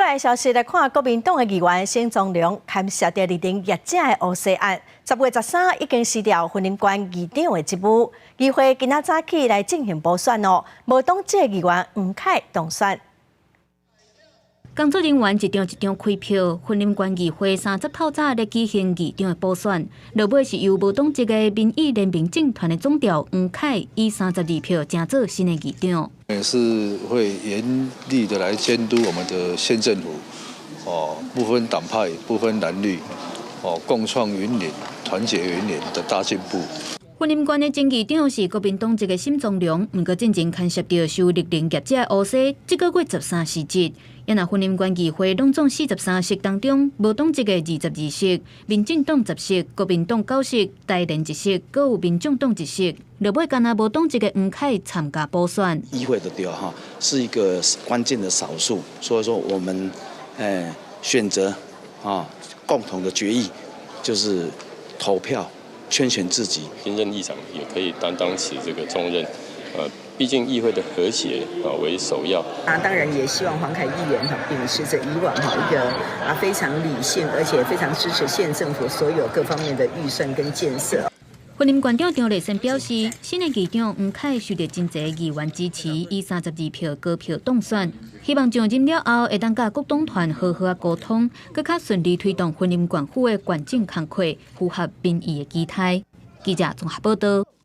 來消息來看，國民黨的議員沈宗龍牽涉著綠能業者的烏紗案，10月13已經辭掉雲林縣議長的職務。議會今仔早起來進行補選哦，無黨籍議員黃凱當選。工作人員一張一張開票，雲林縣議會30透早咧舉行議長的補選，落尾是由無黨籍的民意聯盟政團的總召黃凱以32票成做新的議長。也是會嚴厲的來監督我們的縣政府，哦，不分黨派、不分藍綠，哦，共創雲林、團結雲林的大進步。雲林縣的前議長是國民黨籍的沈宗龍，毋過進前牽涉著收綠能業者的烏紗，這個月十三辭職。啊若雲林縣議會攏總43席當中，無黨籍的22席，民進黨10席，國民黨9席，台聯一席，閣有民眾黨一席。落尾干焦無黨籍的黃凱參加補選。議會的對哈，是一個關鍵的少數，所以說我們選擇啊共同的決議，就是投票。圈選自己。新任議長也可以擔當起這個重任，畢竟議會的和諧啊為首要。啊，當然也希望黃凱議員哈秉持着以往哈一個啊非常理性，而且非常支持縣政府所有各方面的預算跟建設。雲林縣長張麗善表示，新的議長黃凱受到真濟議員支持，以32票高票當選，希望上任了後會當佮各黨團好好仔溝通，閣較順利推動雲林縣府的縣政工課，符合民意的期待。記者綜合報道。